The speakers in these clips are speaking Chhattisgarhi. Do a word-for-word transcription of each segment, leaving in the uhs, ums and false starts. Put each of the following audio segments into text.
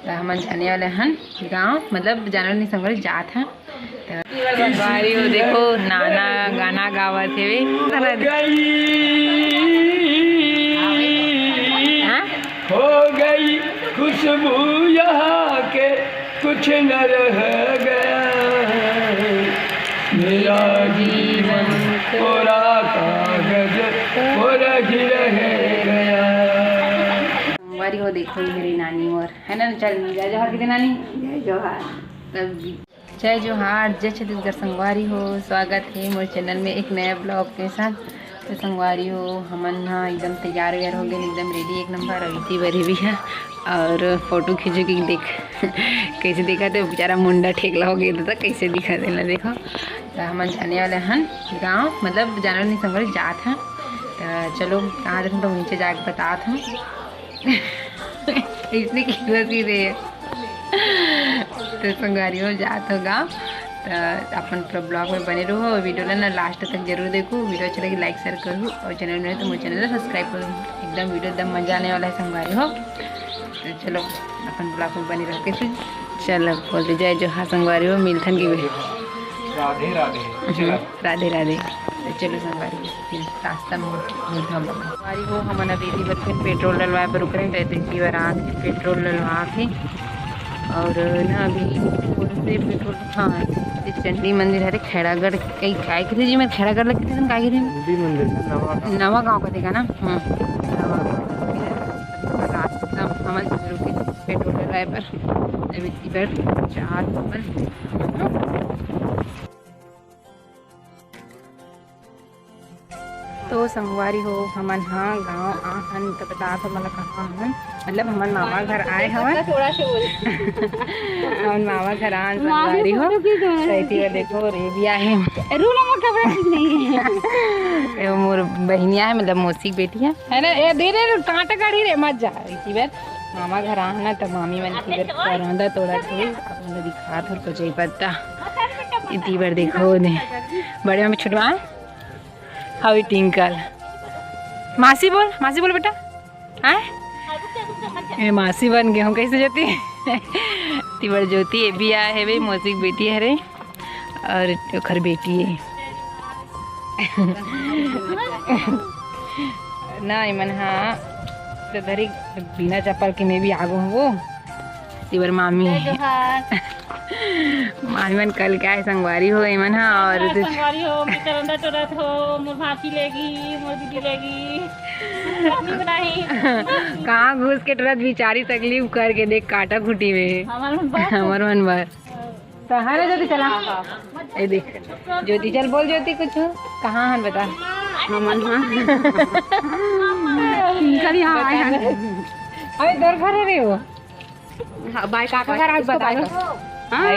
त हमन जाने वाले हन गाँव, मतलब जाने वाले नहीं, संगवारी जात हन। त संगवारी हो, देखो नाना गाना गावत हेवे। गई, हाँ? हो गई खुशबू यहाँ के, कुछ न रह गया। मेरा जीवन कोरा कागज, कोरा ही रह गया। संगवारी हो, देखो मेरी नानी मोर, है ना, चल, जय जोहार कहि दे नानी। जय जोहार। तब जय जोहार, जय छत्तीसगढ़ संगवारी हो, स्वागत है मोर चैनल में एक नया ब्लॉग के साथ। तो संगवारी हो, हमन ह एकदम तैयार वैयार हो गए, एकदम रेडी एक नंबर। अउ इति बर भी है और फोटो खींचो कि देख कैसे दिखत हे बेचारा, मुंडा ठेकला हो गया था, कैसे दिखत हे ला देखो। तो हमन जाने वाले हन गाँव, मतलब जाने वाले नहीं, संगवारी जात हन। तो चलो कहाँ जात हन तो नीचे जाके बतात हन। इसने की रसी रे। तो संगवारी हो, जात हो गाँव, तो अपन पूरा ब्लॉग में बने रहो और वीडियो ला ना लास्ट तक जरूर देखो। वीडियो अच्छा लगे लाइक शेयर करो और चैनल में तो मोर चैनल ला सब्सक्राइब करो, एकदम वीडियो एकदम मजा आने वाला है संगवारी हो। तो चलो अपन ब्लॉग में बने रहो। कैसे चलो बोल दे जय जोहार संगवारी हो, मिलथन की राधे राधे। चलो। राधे राधे। तो चलो संगवारी, फिर रास्ता में मिलता हम लोग। संगवारी हो, हमन अभी इति बर फिर पेट्रोल डलवाए बर रुक रहे हैं, तो इति बर आके पेट्रोल डलवा के और ना अभी थोड़ा से पेट्रोल, हाँ, ये चंडी मंदिर हरे खैरागढ़, कहीं काय के जी में खैरागढ़ लगते हैं, काय के जी में? चंडी मंदिर, नवा गाँव। नवा गाँव का देखा ना, हम्म, नवा गाँव। रास्ता हमन रुके पेट्रोल डलवाए बर, अभी इति बर चार हमन तो संगवारी हो, हमन ह गाँव आ हन, त बतात हो मोला कहाँ हन, मतलब हमन मामा घर आए हवन। थोड़ा से बोल। हमन मामा घर आन माँ भी संगवारी हो। फोटो खींच रहे हैं। तो इति बर देखो, ये भी आहे। रू ना, मोर कपड़ा ठीक नहीं है। ये मोर बहिनिया है, मतलब मौसी की बेटी है, है ना? ये दे रे, कांटा गाड़ी रे, मत जा। इति बर मामा घर आन ना, त मामी मन इति बर करौंदा तोड़त हे, अपन ला दिखात हो कचई पत्ता। इति बर देखो ने, बड़े मामी छोटवा, हाउ टिंकल। मासी बोल, मासी बोल बेटा। हाँ? ए, मासी बन गए हूँ, कैसे ज्योति? इति बर ज्योति, ये भी आए हे भाई, मौसी की बेटी हरे, और ओखर बेटी है। ना, एमन हा तो धरी बिना चप्पल के मैं भी आगो हूँ वो। इति बर मामी। जय जोहार। मामी मन कल के आए संगवारी हो एमन हा, और हाँ, तो संगवारी हो, मैं करौंदा टोरत हो, मोर भांची लेगी, मोर दीदी लेगी, चटनी बनाही। कहाँ घुस के टोरत बिचारी तकलीफ करके देख काटा खूटी में। हमर मन बर। हमर मन बर। तो है ना ज्योति, चला। हाँ, हाँ। ए देख, ज्योति, चल बोल ज्योति कुछ, कहाँ हन बता। हमन हा। इनकर यहाँ आए हैं। अबे तोर घर हरे वो। हाँ, बाय काका घर आज इसको बता बाय दो। हाँ।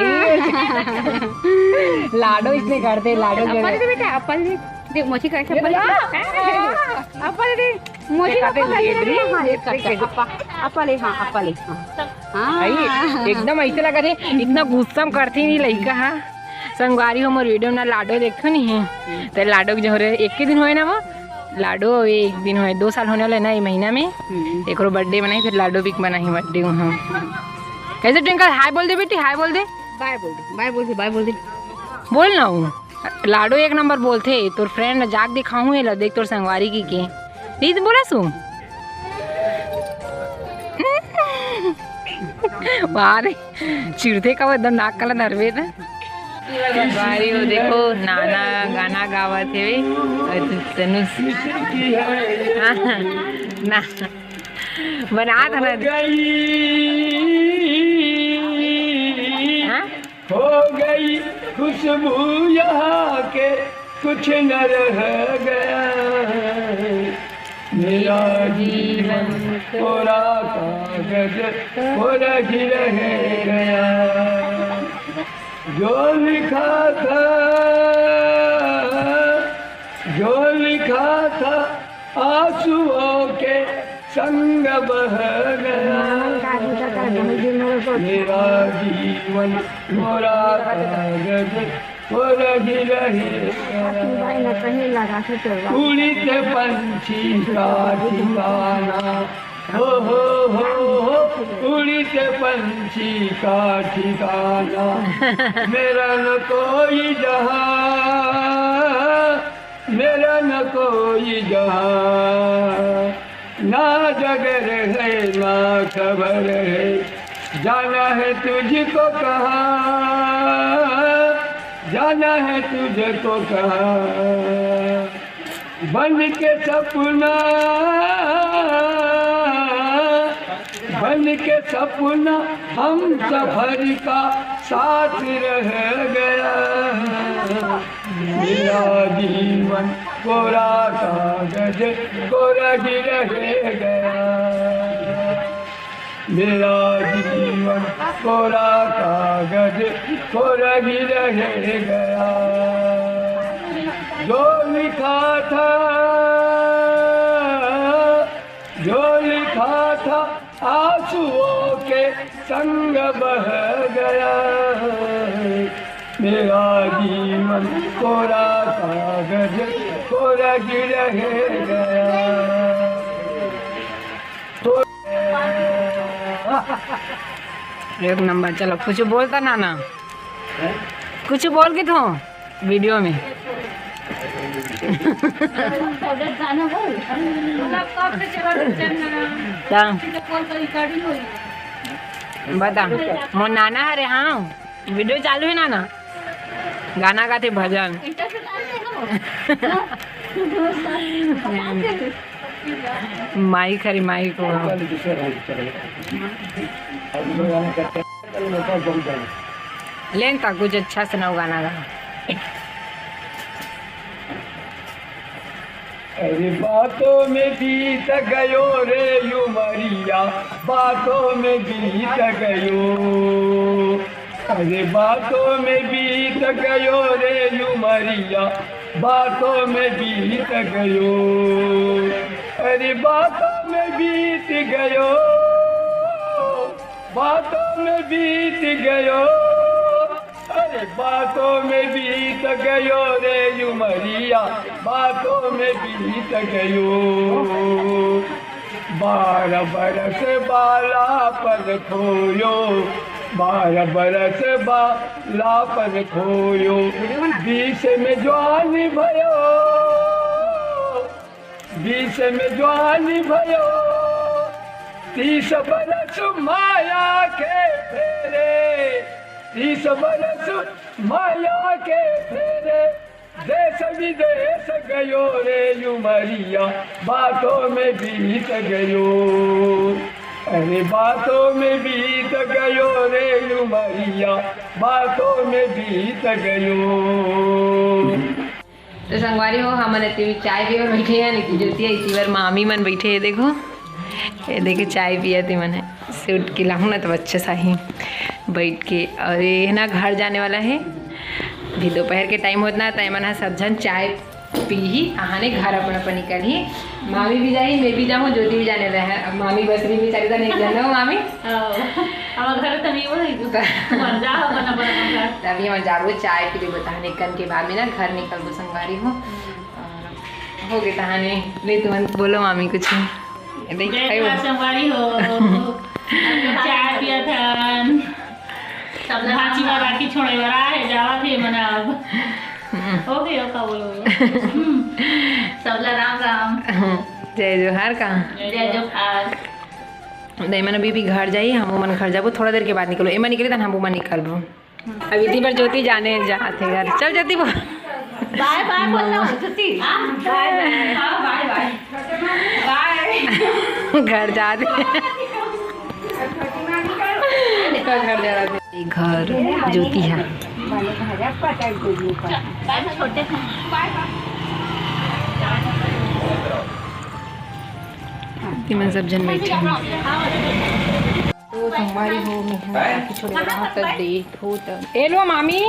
लाडो इसने करते, लाडो जो अप्पल दे बेटा, अप्पल दे। देख, मोची कैसे ये अप्पल दे। दे। अप्पल दे। मोची का अप्पल दे, दे, दे। हाँ, ये कर, कर, अप्पा, अप्पा ले, हाँ, अप्पा ले, हाँ। हाँ। भाई, एकदम ऐसे लगा थे, इतना गुस्सा में करती नहीं लइका, हाँ। संगवारी हो मोर वीडियो में ना लाडो देखो नहीं है, तो लाडो के जो रे, एक के दिन होए ना वो, लाडो अउ एक दिन होए, दो साल होने वाला है ना ये महीना में। हम्म। एकरो बर्थडे बनाई, फिर लाडो भी बनाई बर्थडे वहाँ। कैसे ट्विंकल, हाय बोल दे बेटी, हाय बोल दे। बाय बोल दे, बाय बोल दे, बाय बोल दे। बोल ना हूँ, लाडो एक नंबर बोलथे। तोर फ्रेंड जाके दिखाहूँ एला, देख तोर संगवारी की के। नहीं तो बोला सु। वाह रे, चिढ़थे का वो एकदम नाक कला धरबे ना। संगवारी हो, देखो नाना गाना गावत हेवे। अउ तनुष। हाँ, ना। बना था ना। गई, हाँ? हो गई खुशबू यहाँ के, कुछ न रह गया। मेरा जीवन कोरा कागज, कोरा ही रह गया। जो लिखा था, जो लिखा था, आंसुओं के संग बह गया। मेरा जीवन कोरा कागज, कोरा ही रह गया। उड़ते पंछी का ठिकाना हो हो हो हो, उड़ते पंछी का ठिकाना, मेरा न कोई जहां, मेरा न कोई जहां। ना जगर है ना खबर है, जाना है तुझको कहाँ, जाना है तुझको कहाँ। बन के सपना, बन के सपना हम सफर का साथ रह गया। मेरा जीवन कोरा कागज कोरा ही रह गया। मेरा जीवन कोरा कागज कोरा ही रह गया। जो लिखा था, जो लिखा था आंसुओं के संग बह गया। मेरा जीवन कोरा कागज कोरा ही रह गया। तो एक नंबर। चलो, कुछ बोलता नाना, कुछ बोल के तो वीडियो में। ता बता, मोर नाना हरे। हाँ, वीडियो चालू है नाना, गाना गाथे भजन। माइक हरे, माइक हो। लेन ता कुछ अच्छा सुनाओ गाना गा। अरे बातों में बीत गयो रे उमरिया, बातों में बीत गयो। अरे बातों में बीत गयो रे उमरिया, बातों में बीत गयो। अरे बातों में बीत गयो, बातों में बीत गयो। अरे बातों में बीत गयो रे उमरिया, बातों में बीत गयो। बारह बरस बाला पर खोयो, बारह बरस बाला पर खोयो, बीस में जवान भयो, बीस में जवान भयो, तीस बरस माया के फेरे, तीस बरस माया के फेरे, देश विदेश गयो रे उमरिया, बातों में बीत गयो। अरे बातों में बीत गयो रे उमरिया, बातों में बीत गयो। तो संगवारी हो, हमन एती चाय पीए बर बैठे हैं, लेकिन ज्योति इसी बार मामी मन बैठे हैं। देखो, ये देखे चाय पिया ती मन है, सूट के लाहूँ ना तो अच्छा सा ही बैठ के। और ये है ना घर जाने वाला है, अभी दोपहर के टाइम होत ना, तो एमन ह सब झन चाय पीही, आहाने घर अपन अपन निकलही। मामी भी जाही, मैं भी जाहूँ, ज्योति भी जाने वाला है। अब मामी बस भी बेचारी तो नहीं जाना हो मामी। हाँ, अब घर तो नहीं बोलेगी। मन जा अपन अपन अपन घर। तभी हम जाबो चाय पी लेबो, तहने कन के बाद में ना घर निकलबो संगवारी हो। और हो गए तहाने, ले तुमन बोलो मामी कुछ। देख जय खाई खास संगवारी हो। चाय पिया था। सबला भांची राम राम। राखी छोड़े वाला है, जावा थे मना अब। हम्म। हो गए, हो का बोलो, बोलो। हम्म। सबला राम राम। जय जोहार का। जय जोहार। नहीं, मन अभी भी घर जाई, हम मन घर जाबो, थोड़ा देर के बाद निकलो। एमा निकली तन हम मन निकलबो। अब इतनी बार ज्योति जाने जात हे घर। चल ज्योति, बोल। बाय बाय बोलना हो ज्योति। बाय बाय। हाँ, बाय बाय। बाय। घर जा दे। घर जा दे। घर ज्योति है। बाय बाय। छोटे थे। तिमन सब जन बैठे हैं। ओ संगवारी हो, मेहा राखी छोड़े बर हाथ तक दे, हो त। ए लो मामी।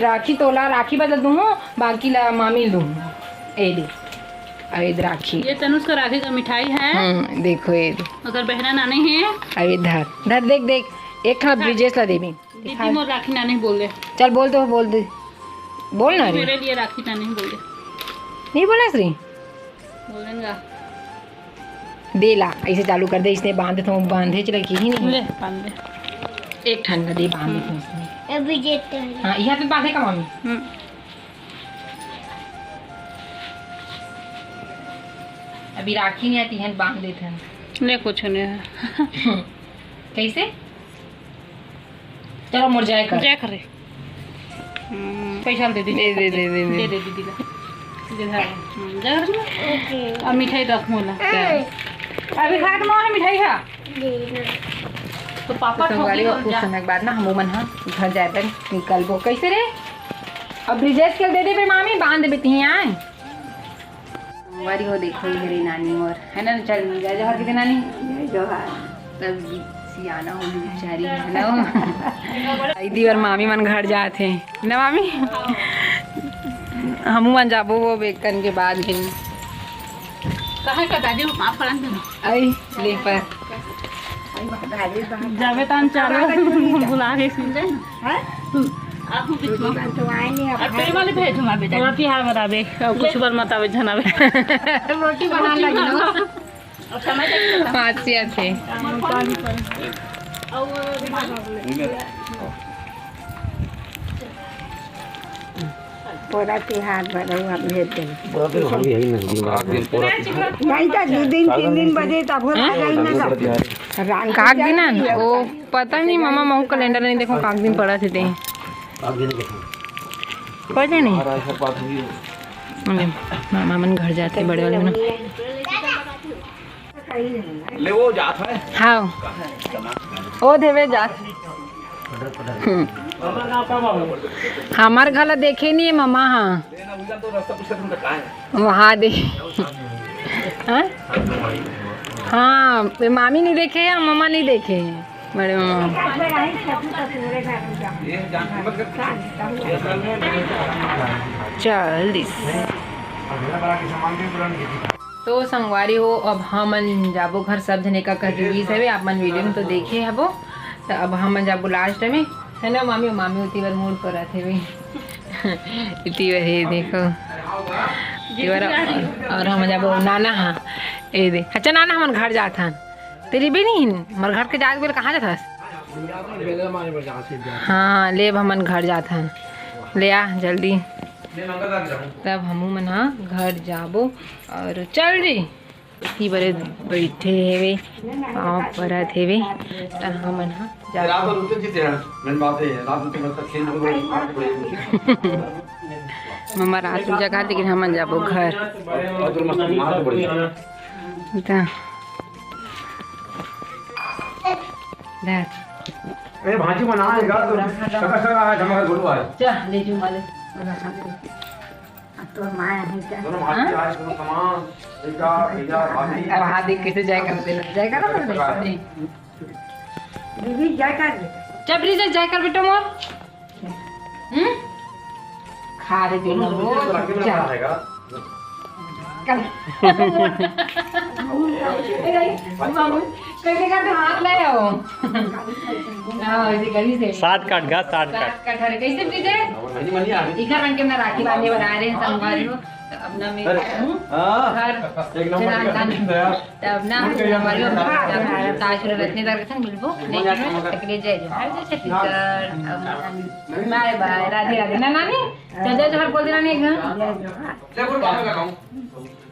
राखी तोला राखी बदल दूँ, बाकी ला मामी लूँ। ए दे। अरे, ए दे राखी। ये तनुष का राखी का मिठाई है। हम्म, देखो ये दे। अगर बहना नाने हैं। अरे धर, धर, देख, देख। एक हाथ हाँ। ब्रिजेश ला देबी। दीदी, मोर राखी नाने बोल दे। चल, बोल दो, बोल दे। बोल ना रे। मेरे लिए राखी नाने बोल दे। नहीं बोला श्री? बोलेंगा। दे ला, ऐसे चालू कर दे, इसने बांध तो बांधे चले की ही नहीं। ले, बांध दे। एक ठन ला दे, बांध दे इसने। अभी देते हैं। हाँ, यहाँ पे बांधे का मामी? हम्म। अभी राखी नहीं आती है, बांध देते हैं। ले, कुछ नहीं है। कैसे? चलो, मोर जाए कर। जाए करे। हम्म, पैसा दे दे। दे, दे, दे, दे, दे। दे दे दीदी ला। दे दे। हम्म, जाए करे। अब मिठाई रख मोला। अभी खा के मोर मिठाई खा। तो पापा तो संगवारी हो, कुछ समय के बाद ना हमू मन ह घर जाए बर निकलबो। कैसे रे? अब ब्रिजेश के दे देबे मामी, बांध देबे तिही आए। संगवारी हो, देखो इधर ही नानी मोर, है ना? चल, जय जोहार के दे नानी। जय जोहार। तब सियाना हो गई बेचारी, है ना? दीदी और मामी मन घर जात हे ना मामी? हमू मन जाबो वो बेकन के बाद भी। कहाँ का दादी वो माफ करन देना। आई, ले पर। जाबे तान चालो, बुला के सुन जाए ना। हैं? तू। आप भी तू। तो आए नहीं अब। और तेरे वाले भेज हमारे बेटा। रोटी हार बताबे, और कुछ बार मत आवे, झनाबे। रोटी बनाने लगी ना। और समय तक हाथ से ऐसे। पूरा तिहार भर हम भेज देंगे। पूरा तिहार भी है ही नहीं। काग दिन, पूरा तिहार। नहीं तो दो दिन, तीन दिन बजे तब हो जाए ना। राम काग दिन ना? ओ, पता नहीं मामा, महू कैलेंडर नहीं देखो, काग दिन पड़ा थे ते। काग दिन देखो। पता नहीं। आ रहा है, सब बात हुई है। अरे, मामा मन घर जाते बड़े वाले मन। ले वो जात है। हाँ। ओ देवे जात। हम्म। हमार घर ला देखे नहीं है मामा, हाँ। वहाँ दे। हाँ? हाँ, ये मामी नहीं देखे हैं, मामा नहीं देखे हैं, बड़े मामा। चल दिस। तो संगवारी हो, अब हमन जाबो घर, सब झने का कह के गीस हवे, आप मन वीडियो में तो देखे हबो। तो अब हमन जाबो लास्ट में, है ना मामी? मामी उती बर मूड करत हवे। इती बर हे देखो, इती बर। और हमन जाबो नाना, हाँ, ए दे। अच्छा नाना, हमन घर जात हन। तेरी भी नहीं, हमर घर के जाके बोले कहाँ जात हस? हाँ, ले अब हमन घर जात हन। ले आ जल्दी। तब हमू मन हा घर जाबो और चल री। इसी बरे बैठे हेवे, पाँव परत हेवे, त हमन हा जाबो। मम्मा रात में जगा, लेकिन हमन जाबो घर। त ए, भाजी बनाएगा तो सका सका आज हमारा गुरु आज। जा, ले जो माले। अब तो माया है क्या? दोनों भाभी हाँ? आज दोनों सामान, बेटा, भैया, भाभी। अब हाथ देख कैसे जय कर दे, जय कर दे, नहीं। दीदी, जय कर दे। जब रिजल्ट जय कर बेटा मोर। हम्म? खा रे बेटा, दोनों वो मिलके रख के जा। बनाएगा। कर। ए, बाबू, कैसे कर हाथ लाया हो? हाँ, ऐसे करी से। सात काट गा, सात काट। सात काट, अरे, कैसे पीते? इधर बन के मैं राखी बांधने बना रहे हैं, संगवारी हो। तो अपना मैं अरे, हूँ। हाँ। घर एक नंबर चला का था। तब ना, हमारे ताज रखने दर के संग मिलबो। नेक्स्ट में तक ले जय जोहार, जय छत्तीसगढ़। अब बाय बाय, राधे राधे। ना नानी, जय जय जोहार बोल देना नहीं घर। जय गुरु बाबा का गाऊं।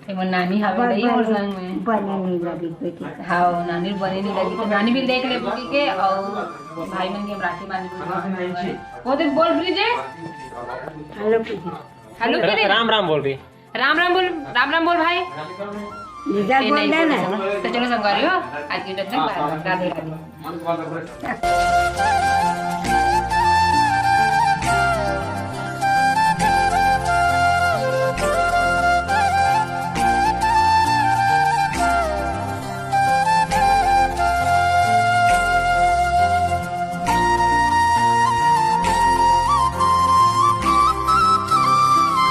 ए, वो नानी हा बड़े ही मोर संग में। बने नहीं लगी बेटी। हाँ, वो नानी बने नहीं लगी, तो नानी भी देख ले बेटी के, और भाई मन के हम राखी बांध दी। वो दिन बोल ब्रिजेश। हेलो बेटी। हेलो, के रे? राम राम बोल रही। राम राम बोल, राम राम बोल भाई। जीजा ए, बोल नहीं दे ना। बोल। तो चलो संगवारी हो, आज की तक राधे राधे।